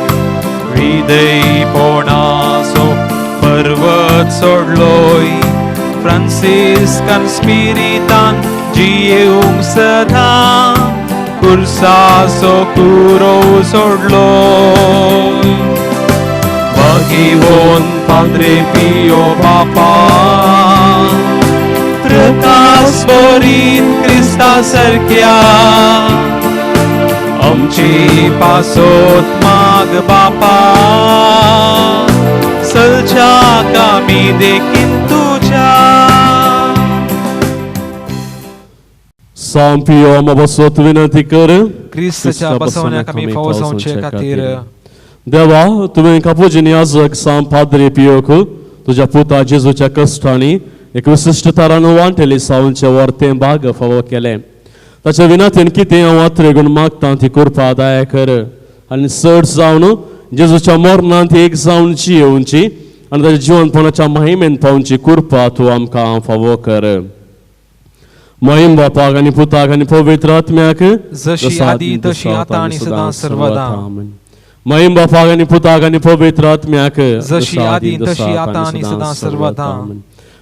हृदयपणाचो पर्वत सोडलोय फ्रांसिस्कन स्पिरितान जियेवंक सदां कुर्साचो कुरोव सोडलोय. भगेवोन पाद्रे पियो बापा प्रकाश बरीत क्रिस्ता सारक्या आमची पासोत माग बापा सलच्याक आमी देखीन तुज्या. सांपियो आमा बसोत विनंती कर क्रिस्ताच्या बसवण्याक आमी फावो जावचे खातीर। देवा तुवें कापुजीन याजक सांग पाद्रे पियोक तुज्या पुता जेजूच्या कश्टांनी एक विशिश्ट तरान वांटेली सावनचे वर्तें भाग फावो केलें। ताच्या विनंतीन कितें हांव अत्रेगून मागता ती कृपा दया कर आनी चड जावन जेजूच्या मरणांत एक जावन जियेवची आनी ताच्या जिवनपणाच्या महिमेन पावची कृपा तूं आमकां फावो कर। महिम बापाक आनी पुताक आनी पवित्र आत्म्याक जशी आदी तशी आतां आनी सदां सर्वदा। महिम बापाक आनी पुताक आनी पवित्र आत्म्याक जशी आदी तशी आतां आनी सदां सर्वदा।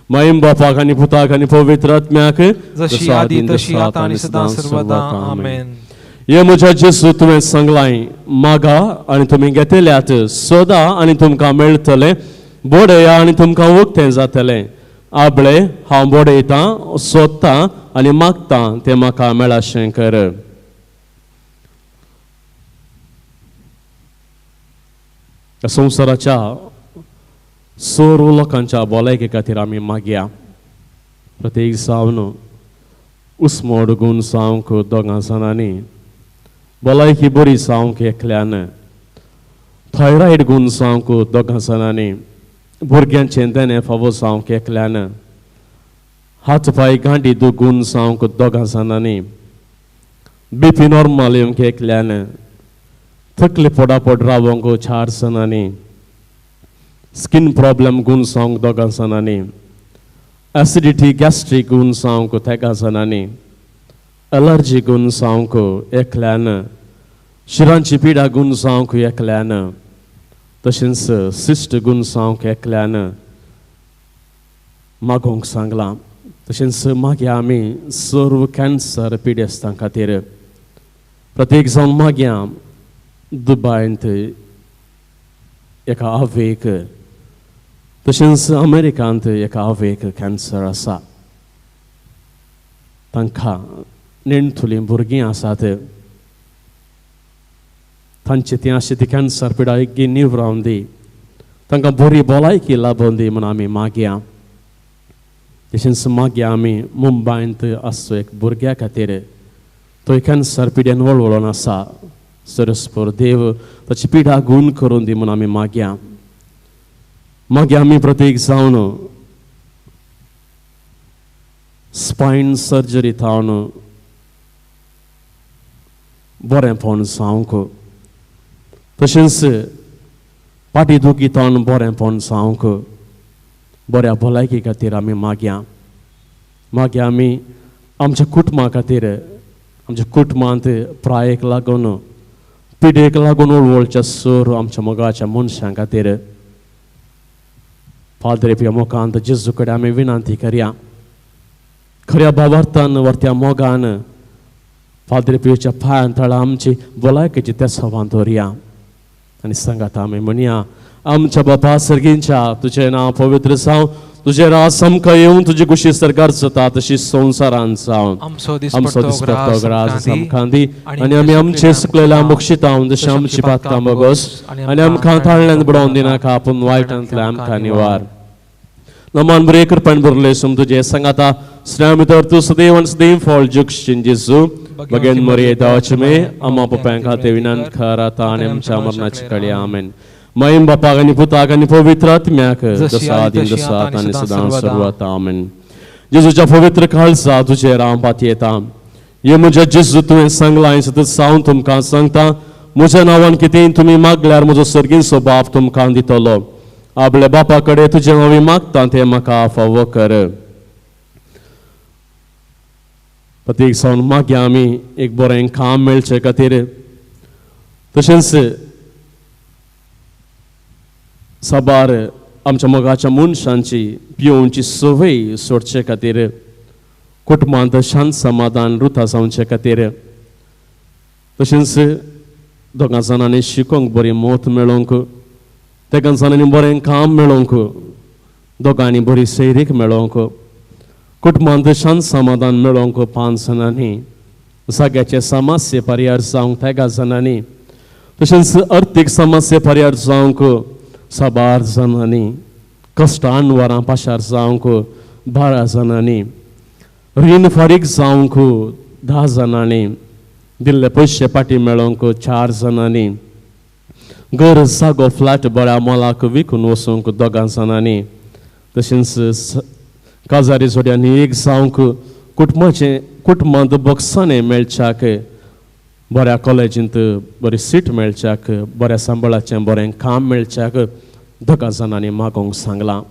महिम बापाक आनी पुताक आनी पवित्र आत्म्याक जशी आदी तशी आतां आनी सदां सर्वदा। आमेन। हे म्हज्या जेजू तुवें सांगलाय मागा आनी तुमी घेतल्यात, सोदा आनी तुमकां मेळटलें, बोडया आनी तुमकां उक्तें जातलें। आबळे हांव बोडयतां, सोदतां आनी मागतां तें म्हाका मेळाशें कर। संवसाराच्या सर्व लोकांच्या भलायके खातीर आमी मागया। प्रत्येक जावन उस्मोड गूण जावंक दोगां जाणांनी, भलायकी बरी जावंक एकल्यान, थायरायड गूण जावंक दोगां जाणांनी, भुरग्यांचें देणें फावो जावंक एकल्यान, हात पांय गांडी दुगून जावंक दोगां जाणांनी, बीपी नॉर्मल येवंक एकल्यान, तकली पोडापोड रावंक चार जाणांनी, स्कीन प्रॉब्लम गूण जावंक दोगां जाणांनी, एसिडिटी गॅस्ट्रीक गूण जावंक तेगां जाणांनी, एलर्जी गूण जावंक एकल्यान, शिरांची पिडा गूण जावंक एकल्यान, तशेंच सिस्ट गूण जावंक एकल्यान मागोवंक सांगलां। तशेंच मागीर आमी सर्व कॅन्सर पिडेस्तां खातीर प्रत्येक जावन मागया दुबायंत एका आवयक, तशेंच अमेरिकांत एका आवयक कॅन्सर आसा, तांकां नेणटुलीं भुरगीं आसात, तांची ती अशी ती कॅन्सर पिडा एगी निवरावन दी, तांकां बरी भलायकी लाबोवन दी म्हूण आमी मागया। तशेंच मागया आमी मुंबयंत आसचो एक भुरग्या खातीर, तो कॅन्सर पिड्यान वळवळोन आसा, सरस्पर देव ताची पिडा गूण करून दी म्हूण आमी मागया। मागीर आमी प्रत्येक जावन स्पायन सर्जरी थावन बरेंपण जावंक, तशेंच पाटी दुखी थावन बरेंपण जावंक, बऱ्या भलायकी खातीर आमी मागया। मागीर आमी आमच्या कुटुंबा खातीर, आमच्या कुटुंबांत प्रायेक लागून पिडेक लागून वळवळच्या सर आमच्या मोगाच्या मनशां खातीर पाद्रे पिया मोगांत जेजू कडेन आमी विनंती करया। खऱ्या भावार्थान वर्त्या मोगान पाद्रे पियोच्या पांयां तळा आमची भलायकेची तेसावां दवरया आनी सांगात आमी म्हणया, आमच्या बापा सर्गींच्या तुजें नांव पवित्र जावं, तुजें राज आमकां येवन, तुजी कुशी सरकार जाता तशी संवसारांत जावं। आमचो दिसपट्टो ग्रास आमकां दी आनी आमी आमचे सुकलेल्या मोक्षिता जशें आमची पातकां भोगोस आनी आमकां ताळ्यान बुडोवन दिनाका, पूण वायटांतल्या आमकां निवार। नमान बरे कृपेन भरले सम तुजें सांगाता स्नेहा भितर तूं सदैव आनी सदैव फळ जुक्षीन जेजू बगेन मरये देवाचे मे आमा पप्यां खातीर विनंती कर आतां आनी आमच्या मरणाची कळी। आमेन। महिम बापाक आनी पुताक आनी पवित्र आत्म्याक जसो आदीं तसो आतां आनी सदां सर्वदा। आमेन। जेजूच्या पवित्र काळजा तुजेर हांव पातयेता। हे म्हज्या जेजू तुवें सांगलां सतत हांव तुमकां सांगता, म्हज्या नांवान कितेंय तुमी मागल्यार म्हजो सर्गीचो बाप तुमकां दितलो। आपल्या बापा कडेन तुजें हांव मागता तें म्हाका फावो कर। प्रत्येक जावन मागीर आमी एक बरें काम मेळचे खातीर, तशेंच साबार आमच्या मोगाच्या मनशांची पियोवची संवय सोडचे खातीर, कुटुंबांत शांत समाधान रुता जावचे खातीर, तशेंच दोगां जाणांनी शिकोवंक बरी मत मेळोवंक, तेगां जाणांनी बरें काम मेळोवंक, दोगांनी बरी सैरीक मेळोवंक, कुटुंबांत शांत समाधान मेळोवंक पांच जाणांनी, जाग्याचे समस्ये परिहार जावंक तेगां जाणांनी, तशेंच अर्थीक समस्ये परिहार जावंक साबार जाणांनी, कश्टान वरां पाशार जावंक 12 जाणांनी, रीण फारीक जावंक 10 जाणांनी, दिल्ले पयशे पाटी मेळोवंक 4 जाणांनी, घर जागो फ्लॅट बऱ्या मोलाक विकून वचूंक 2 जाणांनी, तशेंच काजारी जोड्यांनी एक जावंक कुटुंबाचें कुटुंबांत बक्षाणें मेळच्याक, बऱ्या कॉलेजींत बरी सीट मेळच्याक, बऱ्या सांबाळाचें बरें काम मेळच्याक 2 जाणांनी मागोवंक सांगलां.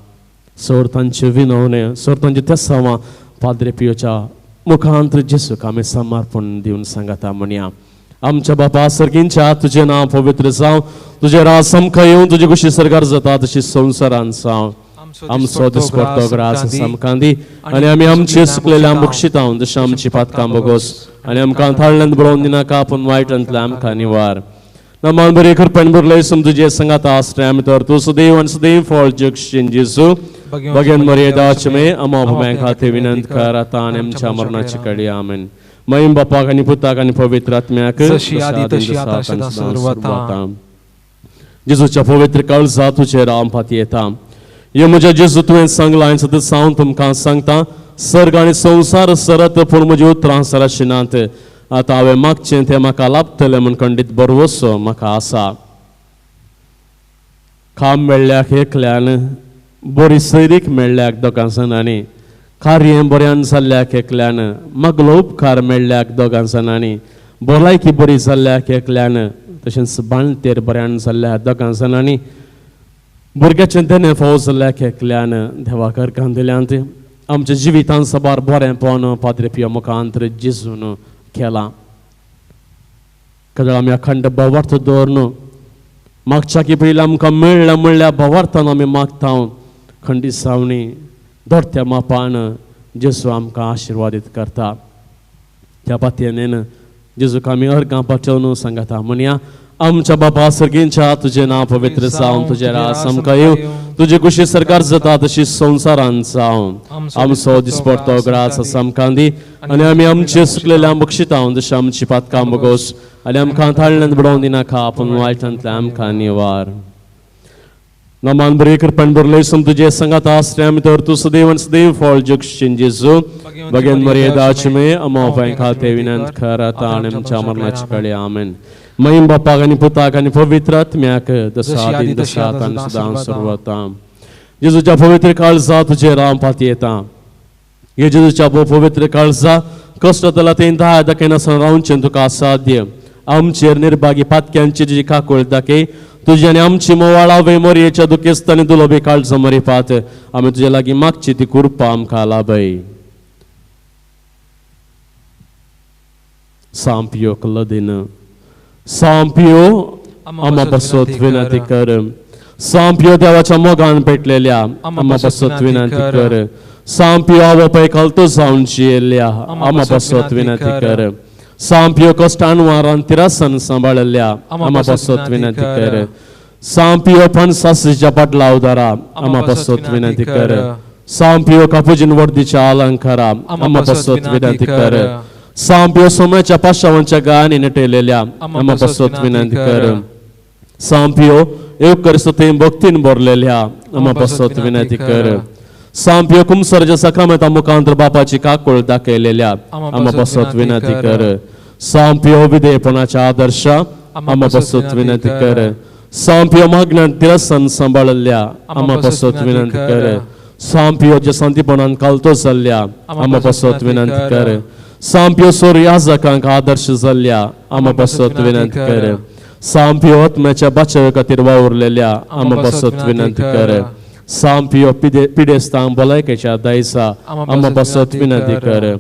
सोर तांचे विनवणें, सोर तांचे तेसांवां पाद्रे पियोच्या मुखांत जेसूक आमी समर्पण दिवन सांगता. म्हणया, आमच्या बापा सर्गींच्या, तुजें नांव पवित्र जावं, तुजें राज आमकां येवन, तुजी खुशी सरकार जाता तशी संवसारान जावं. आमचो दिसपडतो ग्रास आमकां दी आनी आमी आमचे चुकलेल्या बक्षिता जशें आमची पातकां बोगोस आनी आमकां थाळ्यांत बरोवन दिनाका पूण वायटांतल्या आमकां निवार. नमान बरी कृपेन भरले सम तुजे संगाता आसरे आमी तर तूं सदैव आनी सदैव फळ जगशीन जेजू. बगेन मर्यादाचे मे अमा भुम्या खातीर विनंत कर आतां आनी आमच्या मरणाची कडी. आमेन. महिम बापाक आनी पुताक आनी पवित्र आत्म्याक, जशी आदी तशी आतां सदां सर्वथा. जेजूच्या पवित्र काळजा तुजेर हांव पातयेता. हे म्हज्या जेजू, तुवें सांगलां सदांच हांव तुमकां सांगता, सर्ग आनी संवसार सरत पूण म्हजी उतरां सराशी नात. आतां हांवें मागचें तें म्हाका लाभतलें म्हूण खंडीत भरवसो म्हाका आसा. काम मेळ्ळ्याक एकल्यान, बरी सैरीक मेळ्ळ्याक 2 जाणांनी, कार्य बऱ्यान जाल्ल्याक एकल्यान, मागलो उपकार मेळ्ळ्याक 2 जाणांनी, भलायकी बरी जाल्ल्याक एकल्यान, तशेंच बांळतेर बऱ्यान जाल्ल्या 2 जाणांनी, भुरग्याचें देणें फावो जाल्ल्याक एकल्यान देवा घरकान दिल्यांत. आमच्या जिवितान साबार बरेंपण पाद्रे पियो मुखांत जेजून केलां. कदळ आमी अखंड भावार्थ दवरून मागच्या की पयलीं आमकां मेळ्ळा म्हणल्यार भावार्थान आमी मागता. खंडीत सावणी दोडत्या मापान जेजू आमकां आशिर्वादीत करता. त्या पातयेन जेजूक आमी अर्गां पाठोवन सांगता. म्हणया, आमच्या बापा सर्गींच्या, तुजें नांव पवित्र जावं, तुजें राज आमकां येवं, तुजी खुशी सरकार जाता तशी संवसारान जावं. आमचो दिसपडतो ग्रास आमकां दी आनी आमी आमचे चुकलेल्या बक्षिता जशें आमची पातकां बोगोस आनी आमकां थाळ्यांत बुडोवन दिनाका पूण वायटांतल्या आमकां निवार. नमान बरी कृपेन भरले सम तुजे संगाता आसरे आमी तर तूं सदैव आनी सदैव फळ जगशीन जेजू. बगेन मर्यादाचे मे अमा खातीर विनंत कर आतां आनी आमच्या मरणाची कळी. आमेन. महिम बापाक आनी पुताक आनी पवित्र आत्म्याक, जसो आदी तशें आतां आनी सदां सर्वता. जेजूच्या पवित्र काळजा तुजेर हांव पातयेता. हे जेजूच्या पवित्र काळजा, कश्ट जाता तें दाय दाखयनासतना रावचें तुका असाध्य. आमचेर निर्भागी पातक्यांची तुजी काकूळ दाखय. तुजी आनी आमची मोवाळ आवय मोरयेच्या दुखेस्त आनी दुलोबी काळजा मरिपात आमी तुजे लागीं मागची ती कृपा आमकां लाभय. सांपियो कलदीन, सांपियो आमा पासत विनंती कर. सांपियो देवाच्या मोगान पेटलेल्या आमा पासत विनंती कर. सांपियो आवय कलतो जावन जियेल्ल्या आमा पासत विनंती कर. सांपियो कश्टान वारान तिरासन सांबाळिल्ल्या आमा पासत विनंती कर. सांपियो पणसासीच्या पाटलावदारा आमा पासत विनंती कर. सांपियो कापुजीन वर्दीच्या अलंकारा आमा पासत विनंती कर. सांपियो सोम्याच्या पाशावांच्या गायांनी नटयलेल्या आमा पासत विनंती कर. सांपियो येवकरिस्त भक्तीन भरलेल्या आमा पासत विनंती कर. सांपियो कुमसरच्या साक्रामेंता मुखांत बापाची काकूळ दाखयलेल्या आमा पासत विनंती कर. सांपियो विधेयपणाच्या आदर्श आमा पासत विनंती कर. सांपियो मागण्यान तिरसन सांबाळिल्ल्या आमा पासत विनंती कर. सांपियो जे शांतीपणान कालतो जाल्ल्या आमा पासत विनंती कर. सांपियो सोर याजकांक आदर्श जाल्ल्या आमा पासत विनंती कर. सांपियो आत्म्याच्या बाचावे खातीर वावुरलेल्या आमा पासत विनंती कर. सांपियो पिडेस्तांक भलायकेच्या दायसा आमा पासत विनंती कर.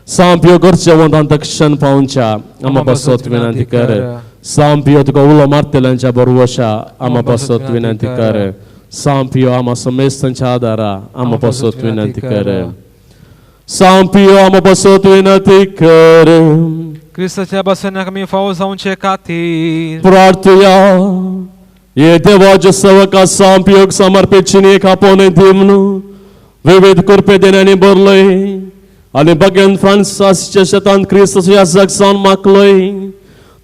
सांपियो घरच्या वंदांत क्षण पावच्या आमा पासत विनंती कर. सांपियो तुका उलो मारतल्यांच्या बरवशा आमा पासत विनंती कर. सांपियो आमा समेस्तांच्या आदारा आमा पासत विनंती कर. सांपियो आमा पासत विनंती कर. क्रिस्ताच्या बसनाक आमी फावो जावचे खातीर प्रार्थया. हे देवाच्या सेवका सांपियोग समर्पित चिनी आपोवन दिवन विविध कृपे देण्यांनी भरलय आनी बगेन फ्रांसाच्या शेतान क्रिस्त याजक जावन मागलय.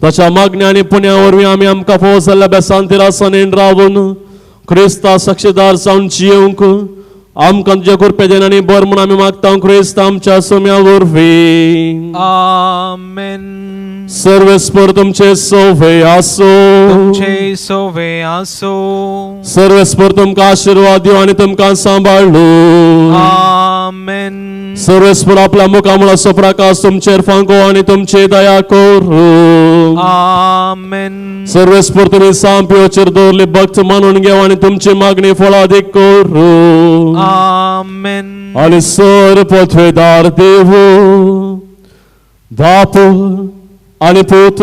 ताच्या मागण्या आनी पुण्या वरवीं आमी आमकां फावो जाल्ल्या बेसान तिरासनेन रावून क्रिस्ता साक्षीदार जावन जियेवंक आमकां तुज्या कृपेन आनी बर म्हूण आमी मागता क्रिस्त आमच्या सोम्या वरवीं. आमेन. सर्वेस्पर तुमचे सोवे आसो. तुमचे सोवे आसो. सर्वेस्पर तुमकां आशिर्वाद दिवं आनी तुमकां सांबाळू. आमेन. सर्वेस्पर आपल्या मुखामळाचो प्रकाश तुमचेर फांको आनी तुमची दया करूं. आमेन. सर्वेस्पर तुमी सांपियोचेर दवरली भक्त मानून घेव आनी तुमची मागणी फळादीक करूं. आमेन. आनी सर पथवेदार देव बाप आनी पूत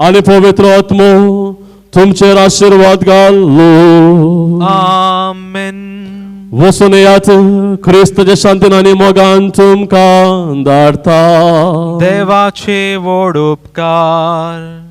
आनी पवित्र आत्मो तुमचेर आशिर्वाद घालो. आमेन. वचून येयात, क्रिस्ताच्या शांतीन आनी मोगान तुमकां धाडटा. देवाचे व्हड उपकार.